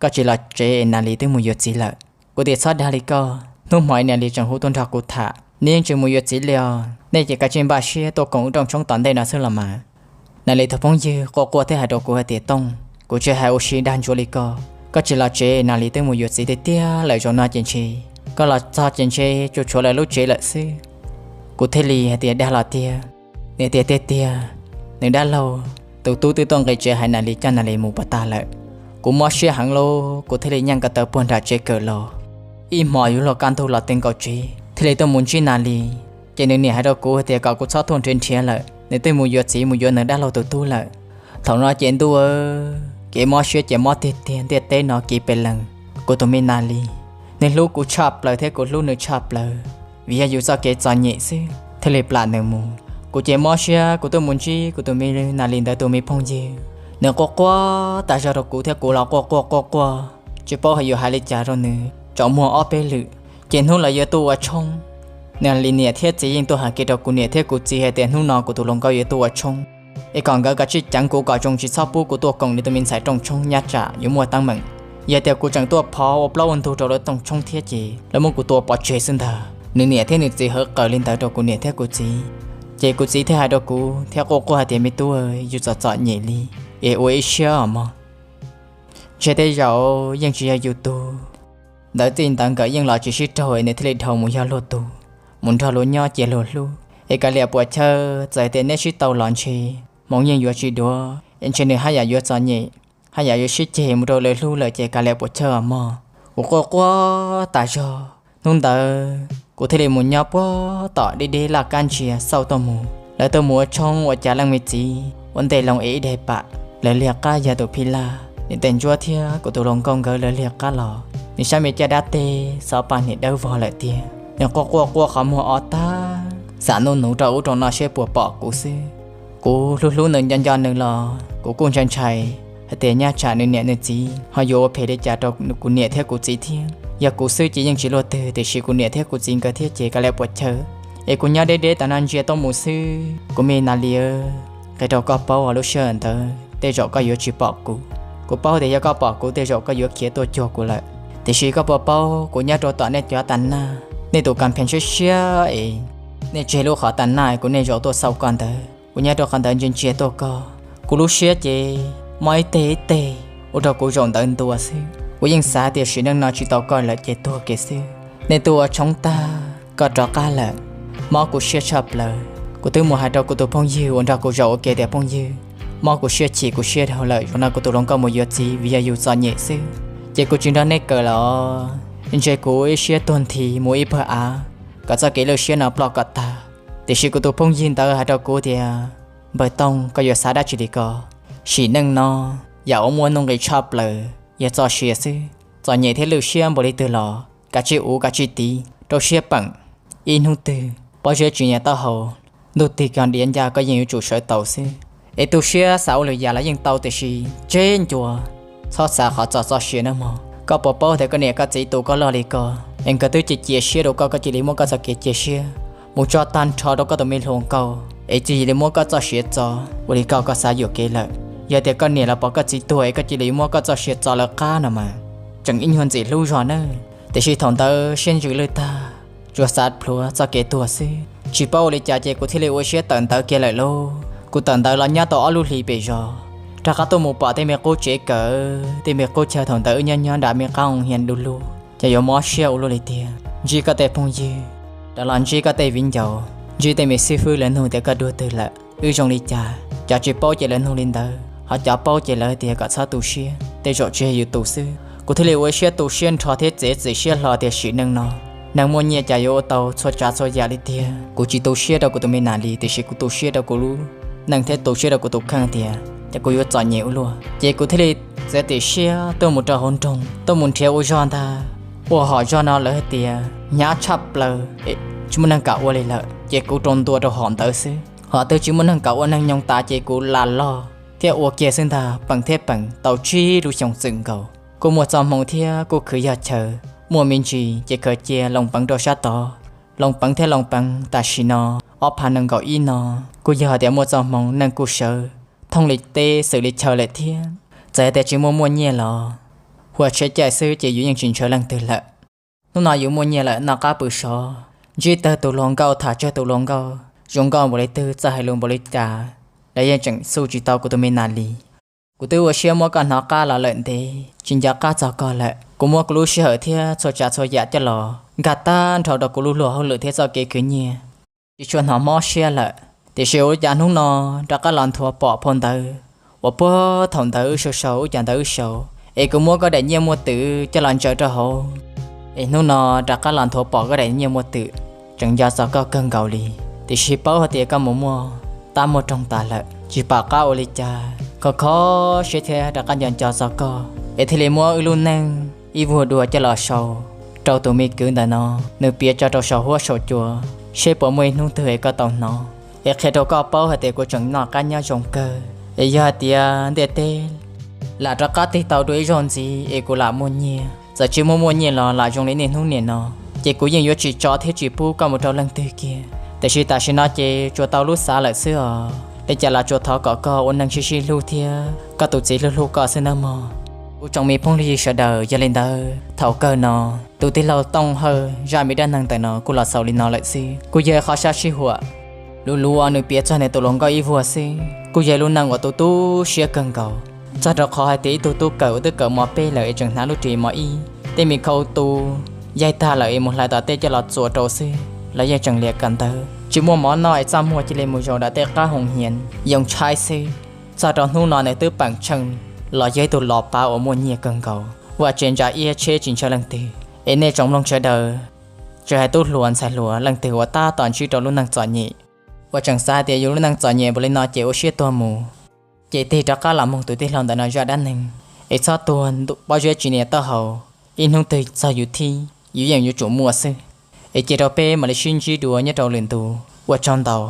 koj tsis los tsev es Nas Lis twb mus yuav txiv lawm. Kuv tias, Txhob dag li koj, hnub hmo es Nas Lis tseem hu tuaj nrog kuv tham, neb yeej tsis mus yuav txiv li os, nej ces kav tsij npaj siab tuaj koom ib rooj tshoob tom ntej no xwb los mas. Nas Lis tus phooj ywg quaj quaj thiab hais rau kuv hais tias, Tooj, kuv tsis hais ua si dag ntsuav li koj, koj tsis los tsev Nas Lis twb mus yuav txiv tiag tiag lawm, zaum no ces ntshe koj los txog ces ntshe tsuas tshuav lawv lub tsev lawm xwb. Kuv thiaj li hais tias, Dag los tiag? Nws tias, Tiag tiag, nws dab laug tus tub twb tuaj nqis tsev hais Nas Lis coj Nas Lis mus puas tas lawm. Kuv mob siab heev lauj, kuv thiaj li nyaj ko taw puag nram tsev kawm los. Ib hmos yuav luag kaj ntug los txog nkaus tsev thiaj li tuaj mus ntsib Nas Lis. Ces nws niam hais rau kuv tias kom kuv txhob thuam nrhiav nrhiav lawm, nws twb mus yuav txiv mus yuav nws dab laug tus tub lawm. Thaum no ces ntuj, kev mob siab ces mob tiag tiag, ntiaj teb no kiv pes lees. Kuv tus me Nas Lis, nws hlub kuv tshaj plaws thiab kuv hlub nws tshaj plaws, vim yog yus txoj kev txom nyem xwb thiaj li plam nws mus. Kuv ces mob siab, kuv tuaj mus ntsib kuv tus me Nas Lis ntawd tus me phooj ywg, nws quaj quaj tas zog rau kuv thiab kuv los quaj quaj quaj quaj, tsis paub hais yuav hais li cas rau nws. Tsaus muag ob peb lwm, ces hnub lawv yuav tuaj ua tshoob, Nas Lis niam thiab txiv yeej tuaj hais kiag rau kuv niam thiab kuv txiv hais tias hnub no kuv tus hluas nkauj yuav tuaj ua tshoob, es kom nkawd kav tsij ceev kuv kom zoo, tsis txhob pub kuv tuaj koom nws tus me ntxhais rooj tshoob, nyob tsam yuav muaj teeb meem. Yog tias kuv tseem tuaj phov ua plaub ua ntug rau lawv rooj tshoob thiab ces lawv muab kuv tua pov tseg xwb ntag. Nws niam thiab nws txiv hawv qawm li ntawd rau kuv niam thiab kuv txiv, ces kuv txiv thiaj hais rau kuv thiab quaj quaj hais tias, Me tub, yus txom txom nyem li, es ua ib siab os mog. Ntshe tej zaum yeej tsis yog yus tug. Ntawd txij ntawd nkawd yeej los tsis sib raug es nws thiaj li dhau mus yog luag tug, mus nrog luag nyob cia luag hlub. Es kav liam puas chawj, txawm hais tias neb sib tau los ntshe hmoov yeej yuav tsis duav, es ntshe nws haj yam yuav txom nyem, haj yam yuav sib ceg mus rau lawv hlub lawm ces kav liam puas chawj os mog. Kuv quaj quaj tas zog. Hnub ntawd kuv thiaj li mus nyob puag tom deb deb laj kab ntsia xauj tuaj mus. Lawv tuaj mus ua tshoob ua cas leej me txiv ua ntej loo es ib daim pam, lawv liag qab yog tus phij laj, niam tais ntsuab thiab kuv tus hluas nkauj nkawd lawv liag qab los. Nws sab me caj dab teg xov pa niam dawb vog lawm tiag. Nws quaj quaj quaj qhov muag o tag, xam nuj nuv rau ub rau no seb puas pom kuv xwb. Kuv hlub hlub nws nco nco nws los kuv kuj ntshai ntshai hais tias nyob tsam nws niam nws txiv ho yuav ua phem li cas rau kuv niam thiab kuv txiv thiab. Yog kuv xwb ces yeej tsis luaj twg, tiam sis kuv niam thiab kuv txiv nkawd thiab ces kav liam puas chawj. Es kuv nyob deb deb tas no ntsia tuaj mus xwb. Kuv me Nas Lis, qhia rau koj paub, lub sij hawm ntawd tej zaum koj yuav tsis pom kuv. Kuv paub tias yog koj pom kuv tej zaum koj yuav khiav tuaj cuag kuv lawm. Tiam sis koj puas paub kuv nyob rau tom nej cov tas naj, nej tus kas phees siab siab es nej tseg lub qhov tas naj es kuv niaj zaus tuaj xauj koj ntawd. Kuv nyob rau qhov ntawd ntsia ntsia tuaj koj, kuv lub siab ces mob ib teg ib teg, ua rau kuv zaum ntawd ntua xwb. Kuv yeej xav tias sim neej no tsis tau koj lawm ces tuag kiag xwb. Nej tuaj ua tshoob tag koj rov qab lawm, mob kuv siab tshaj plaws. Kuv twb mus hais rau kuv tus phooj ywg uas nrog kuv zaum ua ke tias phooj ywg, mob kuv siab chim kuv siab dhau lawm, zaum no kuv tus hluas nkauj mus yuav txiv vim yog yus txom nyem xwb, ces kuv tsis nrog nej kawm lawm os. Ntshe kuv ib siab tuag nthi mus ib pawg av, kom txoj kev lwj siab no ploj kom tag. Tiam sis kuv tus phooj ywg ntawd hais rau kuv tias, Npawg Tooj, koj yuav xav dab tsi li ko? Sim neej no yam uas muaj nuj nqis tshaj plaws yog txoj sia xwb. Txom nyem thiab lwj siab npaum li twg los kav tsij uv kav tsij tiv rau siab peem. Ib hnub twg pob zeb tsis nyiam taub hau, ntuj tig kog diav ncaj koj yeej yuav tsum sawv tau xwb. Es tu siab xav ua lwm yam los yeej tau, tiam sis tseb ncua, txhob xav qhov txog txoj sia nawb mog. Koj puas paub tias koj niam koj txiv tu koj loj li ko, es nkawd twb cia cia siab rau koj, koj cia li muab koj txoj kev cia siab mus tso tag nrho rau koj tus me hluas nkauj, es cia li muab koj txoj sia txo ua li koj, koj xav yuam kev lawm. Yog tias koj niam los pom koj txiv tuag es koj cia li muab koj txoj sia txo lawv qab no mas tseem ib nyuag ntxim hlub zog nawb. Tiam sis thaum ntawd siab ntsws lwj tag, tsuas xav plhuav txoj kev tuag xwb. Tsis paub ua li cas ces kuv thiaj li ua siab tawm ntawv kiag lawm lauj. Kuv tawm ntawv los nyob tau ob lub hlis pem zos, rov qab tuaj mus pom tej me qub tsev kawm, tej me qub chaw thaum ntawd wb nyob nyob nram me qab oo hias du lug, ces yuav mob siab ua luaj li tiag. Ntsib koj tej phooj ywg, rov los ntsib koj tej viv ncaus, ntsib tej me xib fwb lawv nug tias koj dua twg lawm, wb zoo li cas. Cov tsis paub ces lawv nug li ntawd, ho cov paub ces lawv tias kom txhob tu siab, tej zaum tsis yog yus tus xwb. Kuv thiaj li ua siab tu siab nrho thiab txiav txim siab hlo tias sim neej no, neeg muaj nyiaj cas yuav ua tau txhua tsav txhua yam li tiag. Kuv tsis tu siab rau kuv tus me nas li, tiam sis kuv tu siab rau kuv lub neej thiab tu siab rau kuv tus kheej tias ces kuv yuav txom nyem ua luaj. Ces kuv thiaj li txiav txim siab tuaj mus rau hauv nroog, tuaj mus nrhiav ua zog ntag. Ua hom zog no lawv hais tias hnyav tshaj plaws, tsis muaj neeg kam ua li lawm, ces kuv rau ntua rau hom ntawd xwb. Hom twg tsis muaj neeg kam ua, neeg nyoog tas ces kuv lam log thiab ua kiag xwb ntag. Peem thiab peem tau tsib lub xyoo txwm nkaus, kuj muaj txoj hmoo thiab kuj khwv yog chaw, muaj me ntsis ces khaws cia loos peev rau sab tod. Loos peev thiab loos peev, tam sim no ob phav nees nkaum ib no kuj yog hais tias muaj txoj hmoo, neej kuj sawv thooj li teb xws li chaw lawm thiab. Txawm hais tias tsis muaj muaj nyiaj los huaj tshaib caij xwb ces yus yeej tsis ntshaw leej twg lawm. Hnub no yus muaj nyiaj lawm, noj qab pw sov, ntsib tag tus hluas nkauj, tham tsawg tus hluas nkauj, zoo nkauj npaum li twg, txawj hais lus npaum li cas, lawv yeej tseem xu tsis tau kuv tus me nas li. Kuv twb ua siab muab koj hnov qab los lawm ntev, tsis nco qab txog koj lawm. Kuv muab kuv lub sij hawm thiab txhua tsav txhua yam coj los nkag tag nrho rau kuv lub luag hauj lwm thiab txoj kev khwv nyiaj, tsis tshua hnov mob siab lawm. Tiam sis ua li cas hnub no rov qab los nthuav pom phau ntawv uas puag thaum ntawd wb sau sau, ub, cas ntawd wb sau, es kuv muab koj daim nyiaj muaj twm coj los ntsaws rau hauv, es hnub no rov qab los nthuav pom koj daim nyiaj muaj twm, tseem nco txog koj kawg nkaus li. Tiam sis paub hais tias koj mus muaj tab muaj roog tas lawm, tsis pom qab ua li cas, kho kho siab thiab rov qab nco nco txog koj, es thiaj li muab wb lub neej ib vuag dua coj los sau rau tus me kwv ntawm no, nws piav tso rau saum huab saum cua, seb puas muaj ib hnub twg es koj tau hnov, es qhia rau koj paub hais tias kuv tseem noj qab nyob zoo kawg. Es yog hais tias ntiaj teb lam rov qab tig tau dua ib zaug ntxiv es kuv lam muaj nyiaj, txawm tsis muaj muaj nyiaj los lam zoo li niaj hnub niam no, ces kuv yeej yuav tsis tso thiab tsis pub koj mus rau leej twg kiag. Tiam sis tam sim no ces tsuas tau lub xav lawm xwb os. Li cas los tsuas thov kom koj ua neej sib sib hlub thiab koj tus txiv hlub hlub koj xwb nawb mog. Kuv tsoom me phooj ywg sawv daws, yog li ntawd thaum kawg no tus tij laug Tooj Hawj zaj me dab neeg ntawm no kuj los xaus li no lawm xwb. Kuj yog qhov sab sib huam luv luv uas nws piav txog nws tus hluas nkauj ib vuag xwb, kuj yog lub neej uas tu tu siab kawg nkaus. Txog rau qhov hais tias ib tug tub kawm uas twb kawm mos peb lawm es tseem hnav lub ris mos ib, tej me khau tu yaig tag lawm es mus hlais tom tej coj los txuas rau xwb los yeej tseem liam kawm ntawv, tsis muaj mov noj es txaj muag cia li mus zaum nram tej qab hoos hias yoo tshaib xwb. Txog rau hnub no nws twb peem tsheej los yog ib tug los pav uas muaj nyiaj kawg nkaus, vaj tse ntsa iab tsheb tsis ntshaw leej twg. Es nej tsoom mloog sawv daws, tsis hais tub hluas ntxhais hluas leej twg uas tab tom ntsib rau lub neej txom nyem, uas tseem xav hais tias yus lub neej txom nyem npaum li no ces ua siab tuag mus, ces tig rov qab los mloog tus tij laug ntawm no zaj dab neeg, es txhob tuag pob zeb tsis nias taub hau, ib hnub twg txog yus thib yus yeej yuav tsum muaj xwb. Es cia rau peb mam li sib ntsib dua nyob rau lwm ntu, ua tsaug ntau.